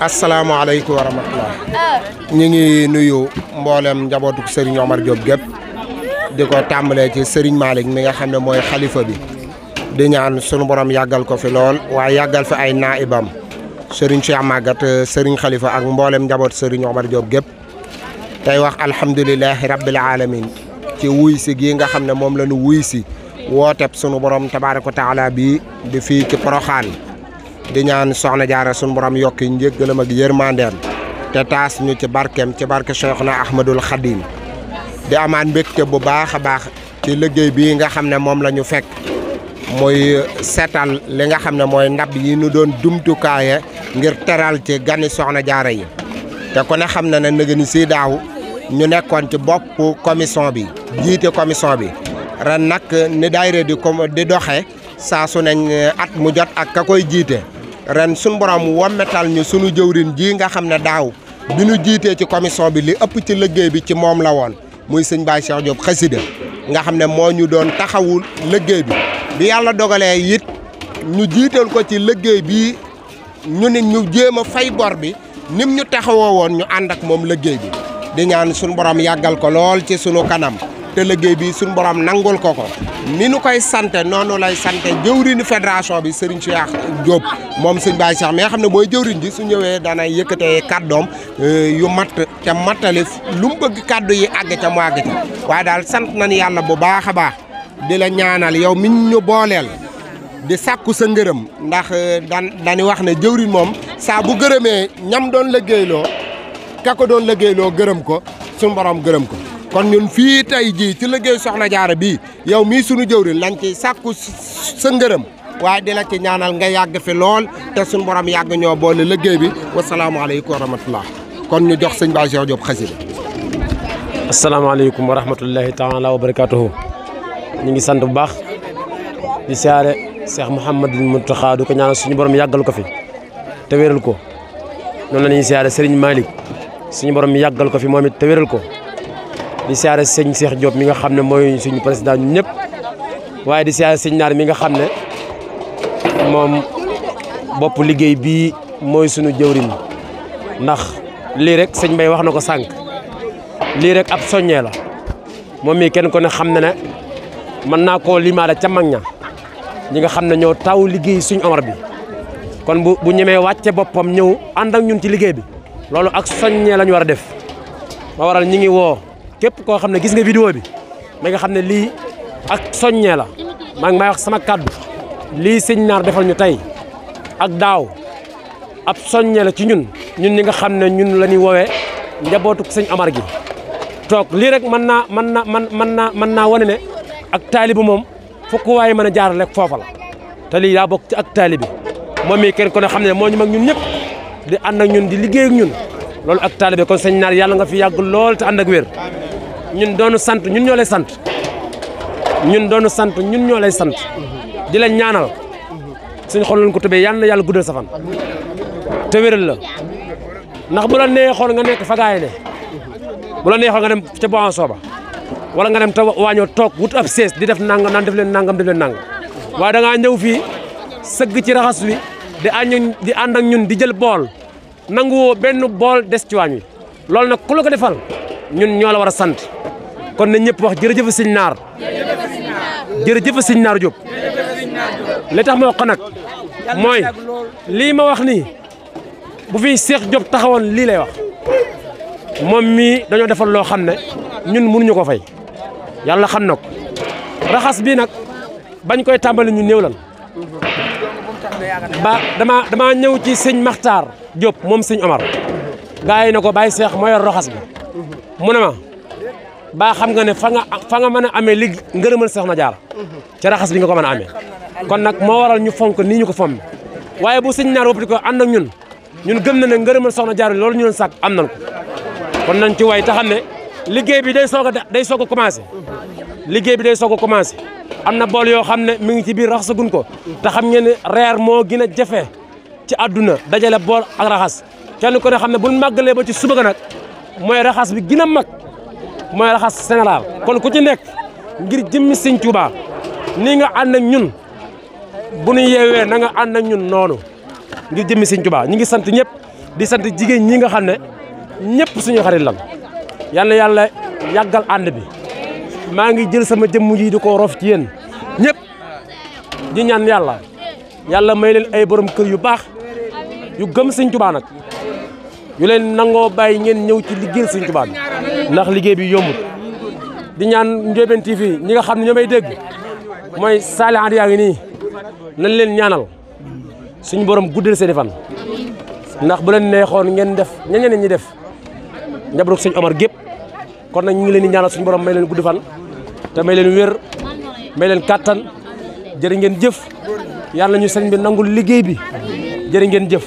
asalaamaaleykum wa rahmatulah. ñu ngi nuyu mboolem njabootu Serigne Omar Diop gépp di ko tàmbalee ci Serigne Malick mi nga xam ne mooy xalifa bi di ñaan sunu borom yàggal ko fi lool waaye yàggal fi ay naibam Serigne Cheikh Maguette Serigne Khalifa ak mboolem njabootu Serigne Omar Diop gépp tey wax alhamdulilahi rabbil alamin ci wuy si gii nga xam ne moom la ñu wuy si wooteb sunu borom tabaaraka wa taala bi di fii ci Porokhane di ñaan soxna Jaara sunu borom yokki njéggalam ak yërmandeem te taas ñu ci barkeem ci barke Cheikhna Ahmadul Khadim di amaan mbégte bu baax a baax ci liggéey bii nga xam ne moom la ñu fekk muy seetal li nga xam ne mooy ndab yi ñu doon jumtukaaye ngir teral ci gani soxna Jaara yi te ku ne xam na ne nëgë ni si daaw ñu nekkoon ci bopp commission bi jiite commission bi ren nag ni daayira di doxe saa su nañ at mu jot ak ka koy jiite ren suñu borom wommetal ñu sunu jëwrin ji nga xam ne daaw bi ñu jiitee ci commission bi li ëpp ci liggéey bi ci moom la woon muy sëñ Baye Cheikh Diop xasida nga xam ne moo ñu doon taxawul liggéey bi bi yàlla dogalee it ñu jiital ko ci liggéey bi ñu nit ñu jéem a fay bor bi nim ñu taxawoo woon ñu ànd ak moom liggéey bi di ñaan suñu borom yàggal ko lool ci sunu kanam te liggéey bi suñu borom nangul ko ni nu koy sante noonu lay sante jëwriñu fédération bi Serigne Cheikh Diop moom sëñ Baye Cheikh mi nga xam ne mooy jëwriñ ji su ñëwee dana yëkkatee kàddoom yu mat te matali lu mu bëgg kàddu yi àgg ca mu àgg ca waaye daal sant nañ yàlla bu baax a baax di la ñaanal yow mi ñu booleel di sàkku sa ngërëm ndax dañuy wax ne jëwriñ moom saa bu gërëmee ñam doon liggéeyloo ka ko doon liggéeyloo gërëm ko suñu borom gërëm ko kon ñun fii tey jii ci liggéey soxna Jaara bii yow mii sunu jëwriñ lañ ci sàkku sa ngërëm waaye di la ci ñaanal nga yàgg fi lool te suñu borom yàgg ñoo boole liggéey bi wasalaamaaleykum wa rahmatullah kon ñu jox sëñ Baye Cheikh Diop xasida. asalaamaaleykum wa rahmatullahi taala wa barakatuhu ñu ngi sant bu baax di siyaare Cheikh Mouhamadul Mountakha du ko ñaanal suñu borom yàggal ko fi te wéral ko noonu la ñuy siyaare Serigne Malick suñu borom yàggal ko fi moom it te wéral ko. di siyaare sëñ Cheikh Diop mi nga xam ne mooy suñu président ñun ñëpp waaye di siyaare sëñ Naar mi nga xam ne moom bopp liggéey bii mooy suñu jëwriñ ndax lii rek sëñ Mbaye wax na ko sànq lii rek ab soññee la moom mii kenn ko ne xam ne ne mën naa koo limaale ca mag ña ñi nga xam ne ñoo taw liggéey suñu Omar bi kon bu ñemee wàcce boppam ñëw ànd ak ñun ci liggéey bi loolu ak soññee la ñu war a def ba waral ñi ngi woo képp koo xam ne gis nga vidéo bi ma nga xam ne lii ak soññee la maa ngi may wax sama kàddu lii sëñ Naar defal ñu tey ak daaw ab soññee la ci ñun ñi nga xam ne ñun la ñuy woowee njabootu sëñ Omar gi toog lii rek mën naa wane ne ak taalibi moom fokk waaye mën a jaar rek foofa la te lii daa bokk ci ak taalibi moom mii kenn ko ne xam ne moo ñu mag ñun ñëpp di ànd ak ñun di liggéey ak ñun loolu ak taalibi kon sëñ Naar yàlla nga fi yàgg lool te ànd ak wér ñun doonu sant ñun ñoo lay sant ñun ñoo lay sant di la ñaanal suñ xool ko tubee yal na yàlla guddal sa fan te wéral la ndax bu la neexoon nga nekk fagaay ne bu la neexoon nga dem ca boisson ba wala nga dem te waañoo toog wut ab sees di def nangam naan def leen nangam waaye da ngaa ñëw fii sëgg ci raxas wi di ànd ak ñun di jël bool nanguwoo benn bool des ci waañ wi loolu nag ku la ko defal ñun ñoo la war a sant kon na ñëpp wax jërëjëf sëñ Naar jërëjëf sëñ Naar Diop li tax ma wax ko nag mooy lii ma wax nii bu fi Cheikh Diop taxawoon lii lay wax moom mii dañoo defal loo xam ne ñun mënuñu ko fay yàlla xam na ko raxas bii nag bañ koy tàmbali ñu néew lan ba dama ñëw ci sëñ Makhtar Diop moom sëñ Omar gaa yi ne ko Baye Cheikh moo yor raxas bi mu ne ma ba xam nga ne fa nga mën a amee li ngërëmal Soxna Jaara ca raxas bi nga ko mën a amee kon nag moo waral ñu fonk nii ñu ko fomm waaye bu sëñ Naar woppati ko ànd ak ñun gëm na ne ngërëmal Soxna Jaara loolu ñu doon sàkk am nañ ko kon nañ ci way te xam ne liggéey bi day soog a commencé liggéey bi day soog a commencé am na bool yoo xam ne mi ngi ci biir raxasagun ko te xam ngeen ne reer moo gën a jafe ci àdduna dajale bool ak raxas kenn ko ne xam ne buñ màggalee ba ci suba ga nag mooy raxas bi gën a mag mooy raxas général kon ku ci nekk ngir jëmmi Sëñ Tuubaa ni nga ànd ak ñun bu ñu yeewee na nga ànd ak ñun noonu ngir jëmmi Sëñ Tuubaa ñi ngi sant ñëpp di sant jigéen ñi nga xam ne ñëpp suñu xarit lan yàlla yàlla yàggal ànd bi maa ngi jël sama jëmm ji di ko rof ci yéen ñëpp di ñaan yàlla may leen ay borom kër yu baax yu gëm Sëñ Tuubaa nag yu leen nangoo bàyyi ngeen ñëw ci liggéeyal Sëñ Tuubaa bi ndax liggéey bi yombut di ñaan Ndiobène TV ñi nga xam ne ñoo may dégg mooy saalihaat yaa ngi nii nañ leen ñaanal suñu borom guddal seen fan ndax bu leen neexoon ngeen def ñeneen ñi def njabootu Sëñ Omar gépp kon nag ñu ngi leen di ñaanal suñu borom may leen gudd fan te may leen wér may leen kattan jërë ngeen jëf yàlla ñu sëñ bi nangul liggéey bi jërë ngeen jëf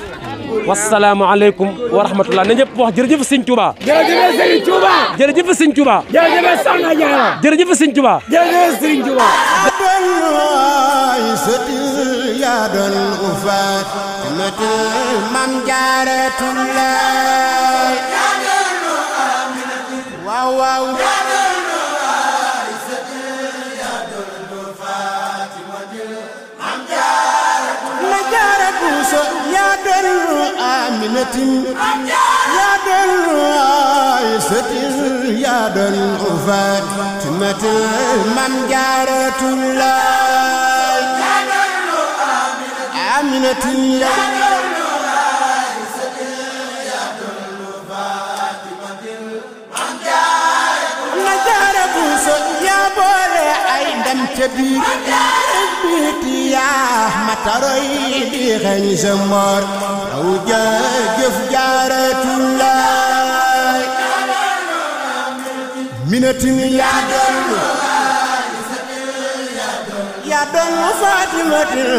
wasalaamu aleykum wa rahmatullah na ñëpp wax jërëjëf Sëñ Tuubaa jërëjëf Sëñ Tuubaa jërëjëf Sëñ Tuubaa jërëjëf Soxna Jaara jërëjëf Sëñ Tuubaa jërëjëf Sëñ Tuubaa yaa doon ufaat mam Jaaratulaay waaw waaw na jaara buuso yaa doon aminatin yaa doon aysatin yaa doon ufaat mam Jaaratulaay aminatin yaa boole ay ndam ca biir biti yaa mataroy di xeeñ sa mor aw jëf Jaaratulaay minatin yaa doon Faatimatin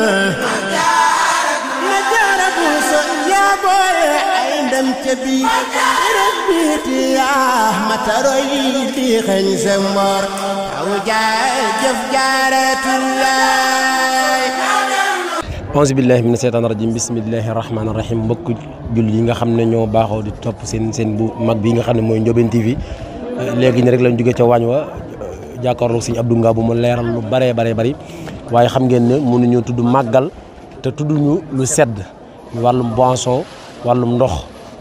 na jaara buuso yaa boole ay ndam ca biir biti yaa mataroy di xeeñ sa mor aw jëf Jaaratulaay auzu billahi mina seytaani rajim bismillahi rahmaani rahim mbokk jul yi nga xam ne ñoo baaxoo di topp seen bu mag bi nga xam ne mooy Ndiobène TV léegi ni rek lañ jóge ca waañ wa jàkkaarloog Sëñ Abdou Nga bu mu leeral lu bëree bari waaye xam ngeen ne mënuñu tudd màggal te tudduñu lu sedd wàllum boisson wàllum ndox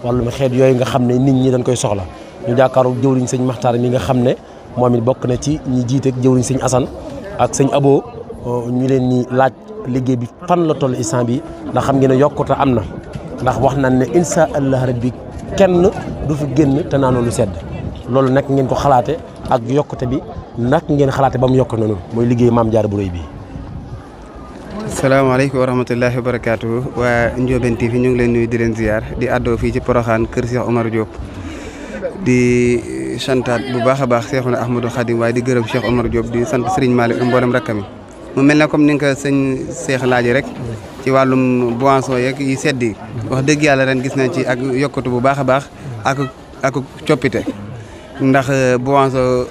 wàllum xeet yooyu nga xam ne nit ñi dañ koy soxla ñu jàkkaarloog jëwriñ Sëñ Maxtaar mi nga xam ne moom it bokk na ci ñi jiite ak jëwriñ Sëñ Asan ak Sëñ Abo ñu leen ñi laaj liggéey bi fan la toll instant bi ndax xam ngeen ne yokkute am na ndax wax nañ ne insha allah rabbi kenn du fi génn te naanoo lu sedd loolu nag ngeen ko xalaate ak yokkute bi nag ngeen xalaate ba mu yokk noonu mooy liggéey Maam Jaara bu rëy bi. salaamaaleykum wa rahmatullahi wa barakaatu waa Ndiobène TV ñu ngi leen nuyu di leen ziar di àddoo fii ci Porokhane kër Cheikh Omar Diop di santaat bu baax a baax Cheikhuna Ahmadou Khadim waaye di gërëm Cheikh Omar Diop di sant Serigne Malick mboolem rakkam yi mu mel ne comme ni nga ko sëñ Cheikh laajee rek ci wàllum boisson yeeg yi sedd yi wax dëgg yàlla ren gis nañ ci ak yokkatu bu baax a baax ak coppite ndax boisson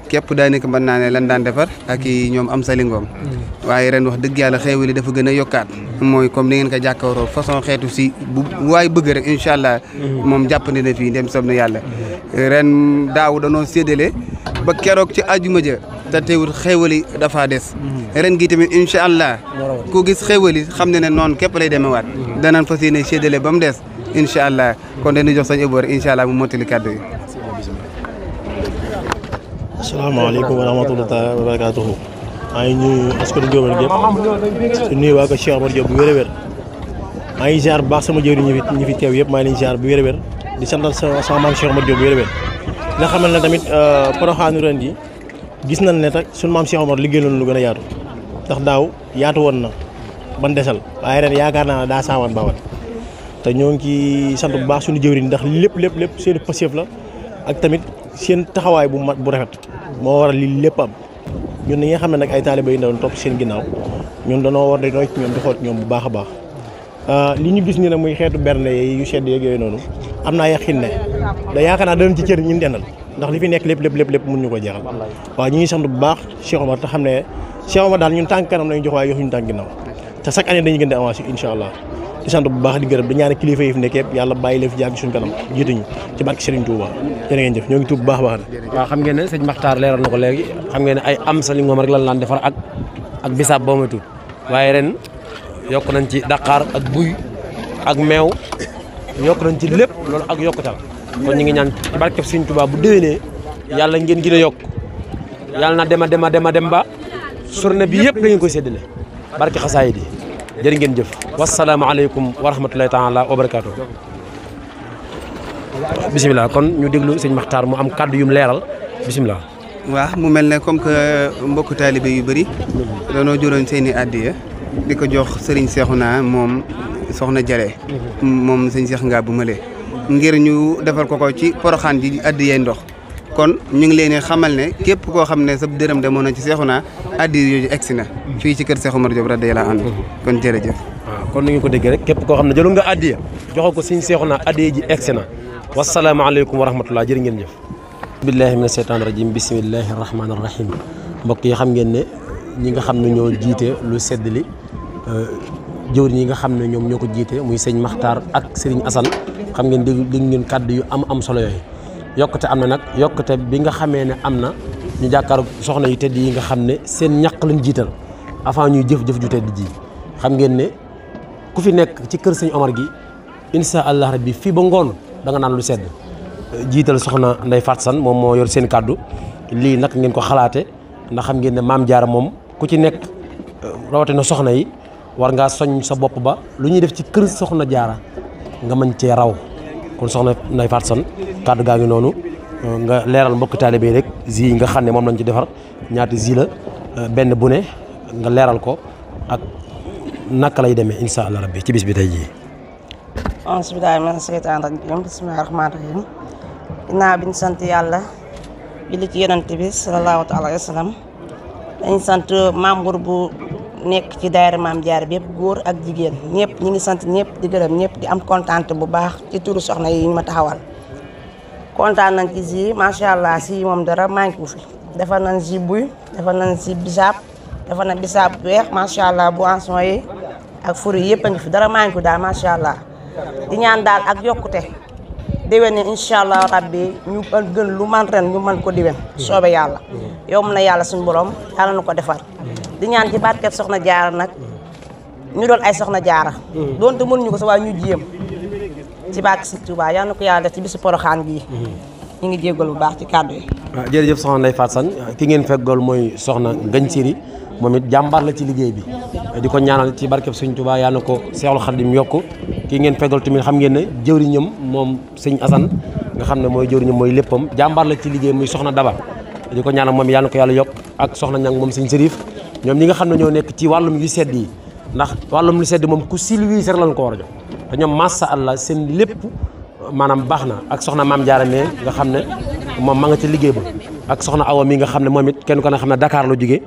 képp daanaka mën naa ne lan daan defar ak i ñoom am salingoom waaye ren wax dëgg yàlla xéewali dafa gën a yokkaat mooy comme ni ngeen ko jàkkaaroo façon xeetu si bu waay bëgg rek incha allah moom jàppandi na fii ndem sob na yàlla ren daaw danoo séddale ba keroog ci àjjuma ja te teewul xéewali dafa des ren gi tamit incha allah ku gis xéewali xam ne ne noonu képp lay demewaat danañ fas yéene séddale ba mu des incha allah kon dañuy jox sañ ëboor incha allah mu mottali kàddu yi. asalaamaaleykum wa rahmatulah wa barakaatuhu maa ngi nuyu askanu Ndiobène gépp su nuyu waa ko Cheikh Omar Diop bu wér a wér maa ngi ziar bu baax sama jëwriñ ñi fi teew yëpp maa ngi leen ziar bu wér a wér di santal sama maam Cheikh Omar Diop bu wér a wér nga xamal ne tamit Porokhane ren ji gis nañ ne tak suñu maam Cheikh Omar liggéey loolu lu gën a yaatu ndax daaw yaatu woon na ban desal waaye ren yaakaar naa ne daa saawaan baawaan te ñoo ngi ci sant bu baax suñu jëwriñ ndax lépp seen pasif la ak tamit seen taxawaay bu mat bu rafet moo waral lii lépp am ñun ñi nga xam ne nag ay taaliba yu ndaw topp seen ginnaaw ñun danoo war di roy ci ñoom di xool ñoom bu baax a baax li ñu gis ni nag muy xeetu bernde yu sedd yeeg yooyu noonu am naa yaqin ne da yaakaar naa danañ ci cër ñun dendal ndax li fi nekk lépp mun ñu ko jeexal waaw ñu ngi sant bu baax Cheikh Omar te xam ne Cheikh Omar daal ñun tànk kanam lañu jox waaye yoxuñu tànk ginnaaw te chaque année dañuy gën di avancé incha allah di sant bu baax di gërëm di ñaan kilifa yi fi nekk yëpp yàlla bàyyi leen fi jàgg suñu kanam jiituñu ci barke Serigne Touba jërë ngeen jëf ñoo ngi tuub bu baax a baax waaw xam ngeen ne sëñ Maxtaar leeral na ko léegi xam ngeen ne ay am sa li ngoom rek lan laan defar ak bisaab boo may tuut waaye ren yokk nañ ci Dakar ak buy ak meew yokk nañ ci lépp loolu ak yokkutal kon ñu ngi ñaan ci barkeb Sëriñ Tuubaa bu déwénee yàlla ngeen gën a yokk yàlla na dem ba journée bi yëpp da ngeen koy séddale barke xasaayid yi jërë ngeen jëf wasalaamaaleykum wa rahmatulahi taala wa barakaatu. bisimilah kon ñu déglu sëñ Maxtaar mu am kàddu yum leeral bisimilah. waaw mu mel ne comme que mbokku taalibe yu bëri dañoo jëloon seeni addiya di ko jox Serigne Cheikhouna moom soxna Jalle moom sëñ Cheikh Ngabou Male ngir ñu defal ko ci Porokhane ji addiyee ndox kon ñu ngi leen xamal ne képp koo xam ne sa dërëm demoon na ci Cheikhouna addiya yooyu egsi na fii ci kër Cheikh Omar Diop radiyallahu anhu kon jërëjëf. waaw kon ni nga ko déggee rek képp koo xam ne jëloon nga addiya joxo ko sëñ Cheikhouna addiya ji egsi na wasalaamaaleykum wa rahmatullah jërë ngeen jëf. billahi mina seytaani rajim bismillahi rahmaani rahim mbokk yi xam ngeen ne ñi nga xam ne ñoo jiite lu sedd li jëwriñ yi nga xam ne ñoom ñoo ko jiite muy sëñ Maxtaar ak Serigne Assane xam ngeen dégg ngeen kàddu yu am solo yooyu yokkute am na nag yokkute bi nga xamee ne am na ñu jàkkaar soxna yu tedd yi nga xam ne seen ñàq lañ jiital avant ñuy jëf-jëf ju tedd ji xam ngeen ne ku fi nekk ci kër sëñ Omar gi insha allah rabbi fii ba ngoon da nga naan lu sedd jiital soxna Ndeye Fatou Sane moom moo yor seen kàddu lii nag ngeen ko xalaate ndax xam ngeen ne maam Jaara moom ku ci nekk rawatina soxna yi war ngaa soñ sa bopp ba lu ñuy def ci kër soxna Jaara nga mën cee raw kon soxna Ndeye Fatou Sane kàddu gaa ngi noonu nga leeral mbokk taalibe yi rek zi nga xam ne moom lañ ci defar ñaati zi la benn bu ne nga leeral ko ak naka lay demee insha allah rabbi ci bis bi tey jii. bismillaahi mina seytaani rajiim bismillaahi rahmaani rahiim ginnaaw bi ñu sant yàlla julli ci yonent bi salallaahu taala alayhi wa sallam dañ sant membre bu nekk ci daayira Maam Jaara bi yëpp góor ak jigéen ñëpp ñi ngi sant ñëpp di gërëm ñëpp di am kontaan bu baax ci turu soxna yi ma taxawal kontaan nañ ci si macha allah si moom dara manqué wu fi defar nañ si buy defar nañ si bisaab defar nañ bisaab bu weex macha allah boisson yi ak fruits yëpp a ngi fi dara manqué wu daal macha allah di ñaan daal ak yokkute déwén ni incha allah rabbi ñu gën lu man ren ñu mën ko déwén soobe yàlla yow mën na yàlla suñu borom yàlla na ko defar di ñaan ci barkeb soxna Jaara nag ñu doon ay soxna Jaara doonte mënuñu ko sa waaye ñu jéem ci barke Sëñ Tuubaa yàlla na ko yàlla def ci bisu Porokhane gii ñu ngi jéggal bu baax ci kàddu yi. waaw jërëjëf soxna Ndeye Fatou Sane ki ngeen feggool mooy soxna Ngagne Siri moom it jàmbaar la ci liggéey bi di ko ñaanal ci barkeb Sëñ Tuubaa yàlla na ko Seexul Xaadim yokku ki ngeen feggool tamit xam ngeen ne jëwriñam moom sëñ Assane nga xam ne mooy jëwriñam mooy léppam jàmbaar la ci liggéey muy soxna Daba di ko ñaanal moom yàlla na ko yàlla yokk ak soxna Ñang moom sëñ Sërif ñoom ñi nga xam ne ñoo nekk ci wàllum yu sedd yi ndax wàllum lu sedd moom ku silwi rek lañ ko war a jox te ñoom masha Allah seen lépp maanaam baax na ak soxna Maam Jaara mee nga xam ne moom ma nga ci liggéey ba ak soxna Awa mi nga xam ne moom it kenn ko ne xam ne Dakar la jógee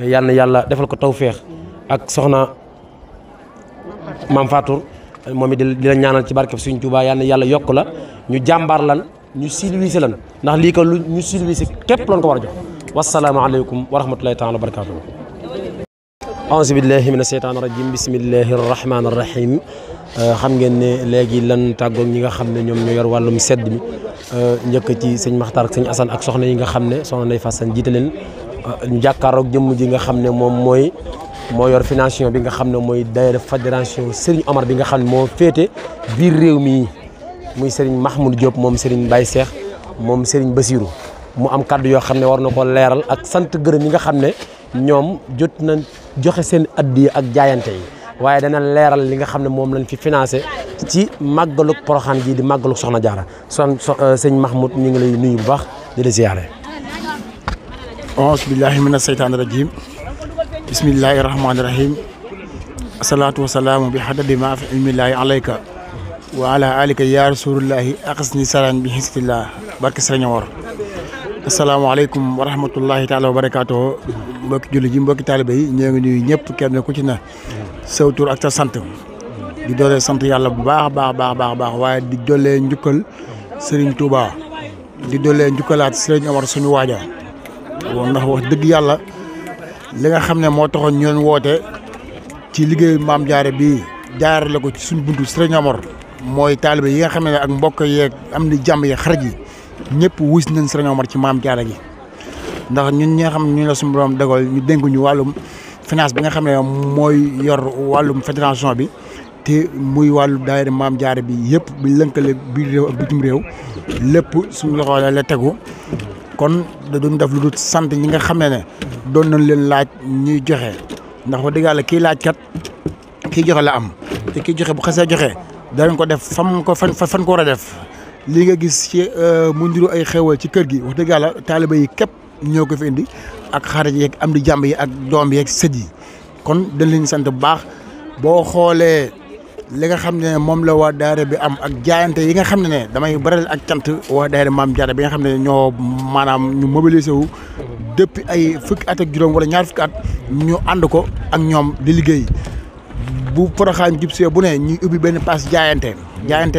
yàlla na yàlla defal ko tawféex ak soxna Maam Fatou moom it di la ñaanal ci barkeb Sëñ Tuubaa yàlla na yàlla yokk la ñu jàmbaar lan ñu silwise lan ndax lii ko lu ñu silwise képp lañ ko war a jox wasalaamaaleykum wa rahmatulahi taala wa barakaatu. auzu billahi mina seytaani rajim bismillahi rahmaani rahim xam ngeen ne léegi lan tàggoog ñi nga xam ne ñoom ñoo yor wàllum sedd mi njëkk ci sëñ Maxtaar ak sëñ Assane ak soxna yi nga xam ne soxna Ndeye Fatou Sane jiite leen ñu jàkkaaroog jëmm ji nga xam ne moom moo yor financement bi nga xam ne mooy daayira fédération Serigne Omar bi nga xam ne moo féete biir réew mi muy Serigne Mahmoud Diop moom Serigne Baye Cheikh moom Serigne Basirou mu am kaddu yoo xam ne war na ko leeral ak sant gërëm yi nga xam ne ñoom jot na joxe seen addiya ak jaayante yi waaye dana leeral li nga xam ne moom lañ fi financé ci màggalug Porokhane gii di màggalug Soxna Jaara sëñ Mahmoud ñu ngi lay nuyu bu baax di la ziyaare. auzu billahi mina seytaani rajim bismillahi rahmaani rahim asalaatu wasalaamu bi xadadi ma fi ilmillahi alayka wa ala alika ya rasulullahi aqsni saran bi xistillah barke Sëriñ Omar. asalaamaaleykum wa rahmatullahi taala wa barakaatu mbokki julli ji mbokki taalibe yi ñoo ngi nuyu ñëpp kenn ku ci ne saw tur ak sa sant di doolee sant yàlla bu baax baax waaye di doolee njukkal Serigne Touba di doolee njukkalaat Serigne Omar suñu waaja ndax wax dëgg yàlla li nga xam ne moo taxoon ñu leen woote ci liggéeyu Maam Jaara bi jaarale ko ci suñu buntu Serigne Omar mooy taalibe yi nga xam ne ak mbokk yeeg am ni jàmm yi xarit yi ñëpp wuus nañ Serigne Omar ci Maam Jaara gi ndax ñun ñi nga xam ne ñu la suñu borom dogal ñu dénk ñu wàllum finance bi nga xam ne mooy yor wàllum fédération bi te muy wàllu daayira Maam Jaara bi yëpp bi lënkale biir réew ak bitim réew lépp suñu loxo la tegu kon da doon def lu dul sant ñi nga xam ne doon nañ leen laaj ñuy joxe ndax wax dëgg yàlla kii laaj kat kii joxe la am te kii joxe bu xasee joxe danañ ko def fan ko war a def li nga gis ci mu ndiru ay xewal ci kër gi wax dëgg yàlla taaliba yi képp ñoo ko fi indi ak xarit yeeg am di jàmb yi ak doom yeeg sët yi kon dañ leen sant bu baax boo xoolee li nga xam ne moom la waa daara bi am ak jaayante yi nga xam ne damay baral ak cant waa daara Maam Jaara bi nga xam ne ñoo maanaam ñu mobilisé wu depuis ay fukki at ak juróom wala ñaar fukki at ñu ànd ko ak ñoom di liggéey bu Porokhane jub see bu ne ñuy ubbi benn pass jaayante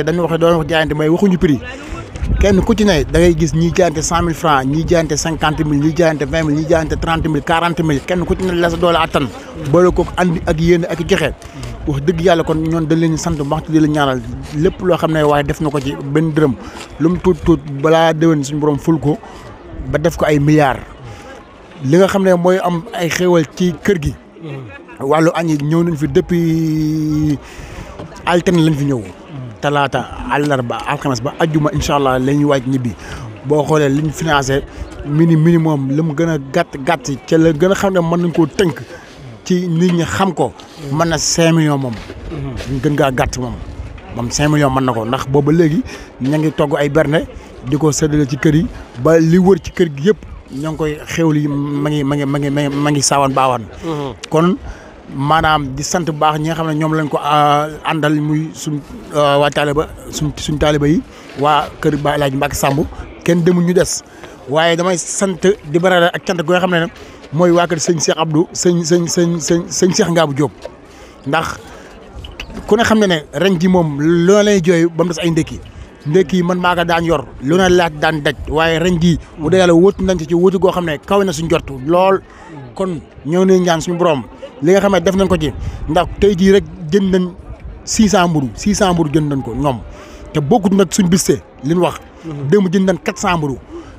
dañu doon wax jaayante may waxuñu prix kenn ku ci ne da ngay gis ñiy jaayante 100 000 francs ñiy jaayante 50 000 ñiy jaayante 20 000 ñiy jaayante 30 000 40 000 kenn ku ci ne la sa doole attan boole ko andi ak yéen ak joxe wax dëgg yàlla kon ñoon dañ leen sant wax di la ñaanal lépp loo xam ne waaye def na ko ci benn dërëm lu mu tuut balaa déwén suñu borom ful ko ba def ko ay milliards li nga xam ne mooy am ay xéewal ci kër gi wàllu añ yi ñëw nañ fi depuis altine lañ fi ñëw talaata àllarba alxames ba ajjuma incha allah la ñuy waaj ñibbi boo xoolee liñ financé minimum li mu gën a gàtt ca la gën a xam ne mën nañ koo tënk ci nit ñi xam ko mën na 5 millions moom gën ngaa gàtt moom 5 millions mën na ko ndax booba léegi ña ngi togg ay berne di ko séddale ci kër yi ba li wër ci kër gi yëpp ñoo ngi koy xéwal yi ma ngi saawaan baawaan kon maanaam di sant bu baax ñi nga xam ne ñoom lañ ko àndal muy suñ waa taaliba suñ taaliba yi waa kër Ba El Hadj Mbacke Samb kenn demul ñu des waaye damay sant di barale ak cant goo xam ne mooy waa kër sëñ Cheikh Abdou sëñ Cheikh Ngabou Diop ndax ku ne xam ne ren ji moom loo lay jooy ba mu des ay ndekki yi man maa ko daan yor lu na laaj daan daj waaye ren jii bu dee yàlla wóotu nañ ci wóotu goo xam ne kawe na suñ jortu lool kon ñëw nañ ñaan suñu borom li nga xam ne def nañ ko ci ndax tey jii rek jënd nañ 600 mburu jënd nañ ko ñoom te bokkut nag suñ bistee li ñu wax démb jënd nañ 400 mburu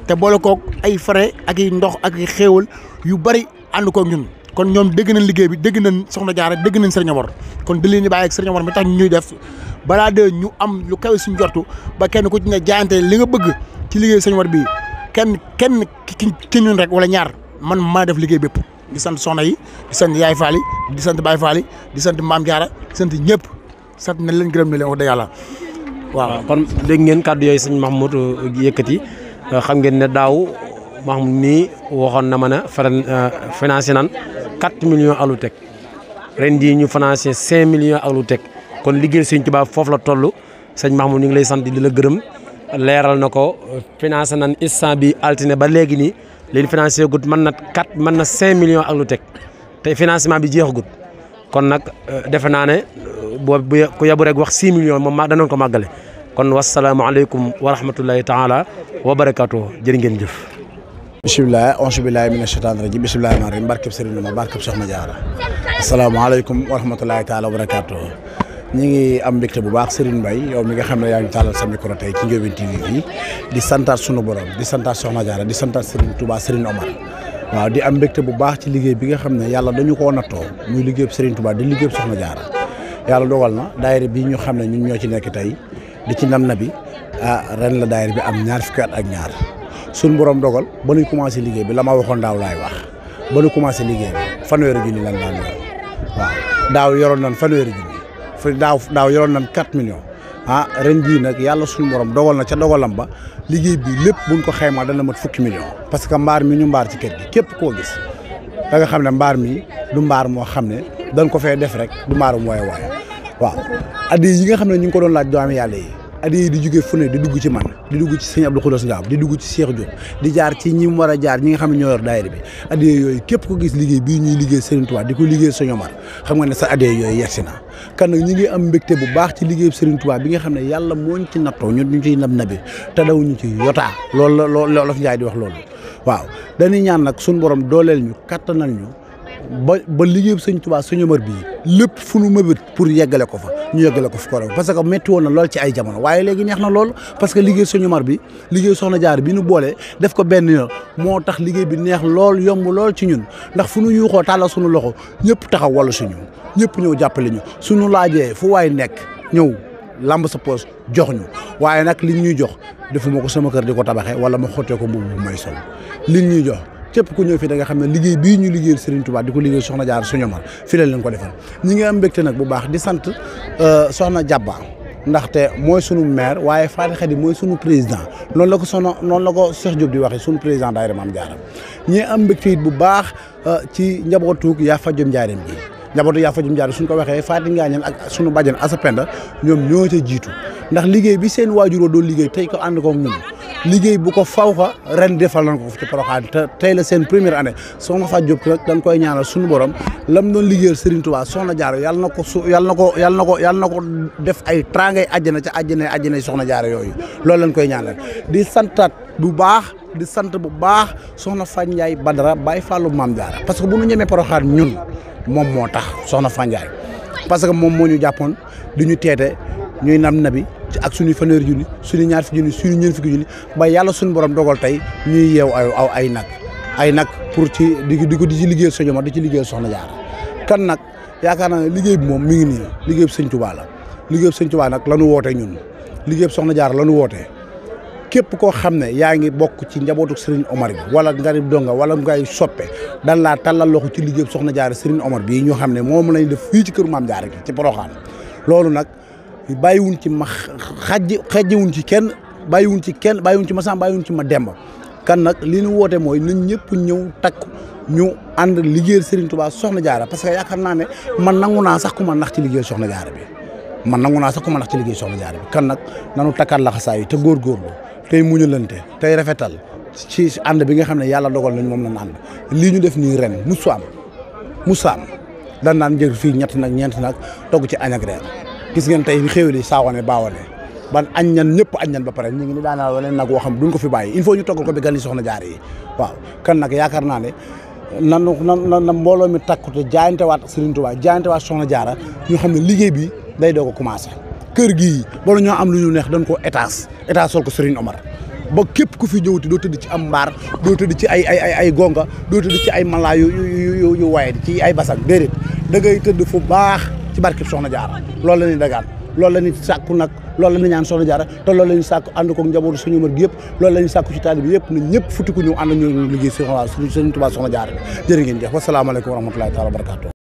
te boole koog ay frais ak i ndox ak i xéewal yu bari ànd koog ñun kon ñoom dégg nañ liggéey bi dégg nañ Soxna Jaara dégg nañ Sëriñ Omar kon di leen di bàyyi ak Sëriñ Omar mi tax ñuy def balaa de ñu am lu kawe suñ jortu ba kenn ku ci ne jaayante li nga bëgg ci liggéey Sëriñ Omar bi kenn ki ñun rek wala ñaar man maa def liggéey bépp di sant soxna yi di sant yaay faali di sant baay faali di sant Maam Jaara di sant ñëpp sant nañ leen gërëm na leen wax dëgg yàlla waaw kon dégg ngeen kàddu yooyu sëñ Mahmoud yëkkati xam ngeen ne daaw Mahmoud nii waxoon na ma ne financé nan 4 millions ak lu teg ren jii ñu financé 5 millions ak lu teg kon liggéey sëñ Tuubaa foofu la toll sëñ Mahmoud ñu ngi lay sant di la gërëm leeral na ko financé nan instant bi altine ba léegi nii leen financé gut mën na 5 millions ak lu teg te financement bi jeexagut kon nag defe naa ne boo ku yabu rek wax 6 millions moom danoon ko màggale kon wasalaamaaleykum wa rahmatullahi taala wa barakatuh jërë ngeen jëf. bisimilah auzu billahi mina shaytaani rajim bisimilahi rahmaani rahim barkeb Sëriñ Tuubaa barkeb Soxna Jaara asalaamaaleykum wa rahmatullahi taala wa barakatuh ñi ngi am mbégte bu baax Serigne Mbaye yow mi nga xam ne yaa ngi tàllal sa micro tey ci Ndiobène TV fii di santaat sunu borom di santaat Soxna Jaara di santaat Serigne Touba Serigne Omar waaw di am mbégte bu baax ci liggéey bi nga xam ne yàlla dañu koo nattoo muy liggéeyub Serigne Touba di liggéeyub Soxna Jaara yàlla dogal na daayira bi ñu xam ne ñun ñoo ci nekk tey di ci nam na bi ren la daayira bi am ñaar fukki at ak ñaar suñu borom dogal ba ñuy commencé liggéey bi la ma waxoon daaw laay wax ba ñu commencé liggéey bi fanweeri junni lan daan yor waaw daaw yoroon nañ fanweeri junni daaw yoroon nañ 4 millions ren jii nag yàlla suñu borom dogal na ca dogalam ba liggéey bi lépp buñ ko xaymaa dana mat fukki millions parce que mbaar mi ñu mbaar ci kër gi képp koo gis da nga xam ne mbaar mi du mbaar moo xam ne dañ ko fee def rek du mbaarum waaye waaw addi yi nga xam ne ñu ngi ko doon laaj doomi yàlla yi addi yi di jógee fu ne di dugg ci man di dugg ci sëñ Abdou Khoudoss Ngab di dugg ci Cheikh Diop di jaar ci ñi mu war a jaar ñi nga xam ne ñoo yor daayira bi addi yooyu képp ko gis liggéey bii ñuy liggéey Serigne Touba di ko liggéey Sëñ Omar xam nga ne sa addi yooyu yegsi na kan nag ñi ngi am mbégte bu baax ci liggéey Serigne Touba bi nga xam ne yàlla mooñ ci nattoo ñun ñu ciy nab nabi te daw ñu ci yotaa loolu la fi Njaay di wax loolu waaw dañuy ñaan nag suñu borom dooleel ñu kattanal ñu ba liggéey sëñ Tuubaa Sëñ Omar bii lépp fu nu mëbët pour yeggale ko fa ñu yeggale ko fu ko parce que métti woon na lool ci ay jamono waaye léegi neex na lool parce que liggéey Sëñ Omar bi liggéey Soxna Jaara bi nu boole def ko benn yoon moo tax liggéey bi neex lool yomb lool ci ñun ndax fu nu yuuxoo tàllal suñu loxo ñëpp taxaw wala suñu ñëpp ñëw jàppale ñu suñu laajee fu waay nekk ñëw lamb sa poos jox ñu waaye nag liñ ñuy jox defuma ko sama kër di ko tabaxee wala ma xottee ko mbubb bu may sol liñ ñuy jox képp ku ñëw fii da nga xam ne liggéey bii ñu liggéeyal Serigne Touba di ko liggéey Soxna Jaara Sëñ Omar fii la leen ko defal ñi ngi am mbégte nag bu baax di sant Soxna Jabba ndaxte mooy sunu maire waaye Faty Khady mooy sunu président noonu la ko Cheikh Diop di waxee sunu président daayira Maam Jaara ñi am mbégte it bu baax ci njabootu yaa fajjum njaareem gi njabootu yaa fajjum njaareem suñ ko waxee Faty Ngaañeen ak sunu bàjjen Asapenda ñoom ñoo ca jiitu ndax liggéey bi seen waajuroo doon liggéey tey ko ànd ko ñun liggéey bu ko faw xa ren defal nañ ko ci Porokhane te tey la seen première année Soxna Faty Diop nag dañ koy ñaanal suñu borom lam doon liggéeyal Serigne Touba Soxna Jaara yàlla na ko def ay trangay àjjana ca àjjana Soxna Jaara yooyu loolu lañ koy ñaanal di santaat bu baax di sant bu baax Soxna Faty Ndiaye Badara Baye Fallou Maam Jaara parce que bu ñu ñemee Porokhane ñun moom moo tax Soxna Faty Ndiaye parce que moom moo ñu jàppoon di ñu teete ñuy nabi ak suñuy fanweeri junni suñu ñaar fi junni suñu ñeent fukki junni ba yàlla suñu borom dogal tey ñuy yeew ay nag pour ci di ci liggéeyal Sëñ Omar di ci liggéeyal Soxna Jaara kan nag yaakaar naa ne liggéey bi moom mi ngi nii liggéey bi Sëñ Tuubaa la liggéey bi Sëñ Tuubaa nag la ñu wootee ñun liggéey bi Soxna Jaara la ñu wootee képp koo xam ne yaa ngi bokk ci njabootu Serigne Omar bi wala nga di donga wala ngay soppe dan laa tàllal loxo ci liggéey bi Soxna Jaara Serigne Omar bii ñu xam ne moom lañ def fii ci kër Maam Jaara gi ci Porokhane loolu nag bàyyiwuñ ci ma xejjiwuñ ci kenn bàyyiwuñ ci ma Samba bàyyiwuñ ci ma Demba kan nag li ñu woote mooy nañ ñëpp ñëw takk ñu ànd liggéeyal Serigne Touba Soxna Jaara parce que yaakaar naa ne man nangu naa sax ku ma nax ci liggéeyal Soxna Jaara bi kan nag nanu takkaat laxasaay yi te góorgóorlu tey muñalante tey rafetal ci ànd bi nga xam ne yàlla dogal nañ moom lañ ànd lii ñu def nii ren musu am dan naan jël fii ñett nag ñeent nag togg ci añ ak reer gis ngeen tey xéwali saawane baawane ban añ ñëpp añ ba pare ñu ngi ni daanaa wala nag woo xam duñ ko fi bàyyi il faut ñu toggal ko bi gan yi Soxna Jaara yi waaw kan nag yaakaar naa ne na mbooloo mi takkute jaayante waat Serigne Touba jaayante waat Soxna Jaara ñu xam ne liggéey bi day doog a commencé kër gii bala ñoo am lu ñu neex dañ ko étage sol ko Serigne Omar ba képp ku fi ñëwati doo tëdd ci am mbaar doo tëdd ci ay gonga doo tëdd ci ay malaa yu waaye ci ay basak déedéet da ngay tëdd fu baax ci barkeb Soxna Jaara loolu la ñuy dagaan loolu la ñuy sàkku nag loolu la ñuy ñaan Soxna Jaara te loolu la ñuy sàkku ànd ko njabootu Sëñ Omar gi yëpp loolu la ñuy sàkku ci taalibe bi yëpp na ñëpp futti ko ñëw ànd ñu liggéey Sëñ Tuubaa Soxna Jaara bi jërë ngeen jëf wasalaamaaleykum wa rahmatulahi taala wa barakatuh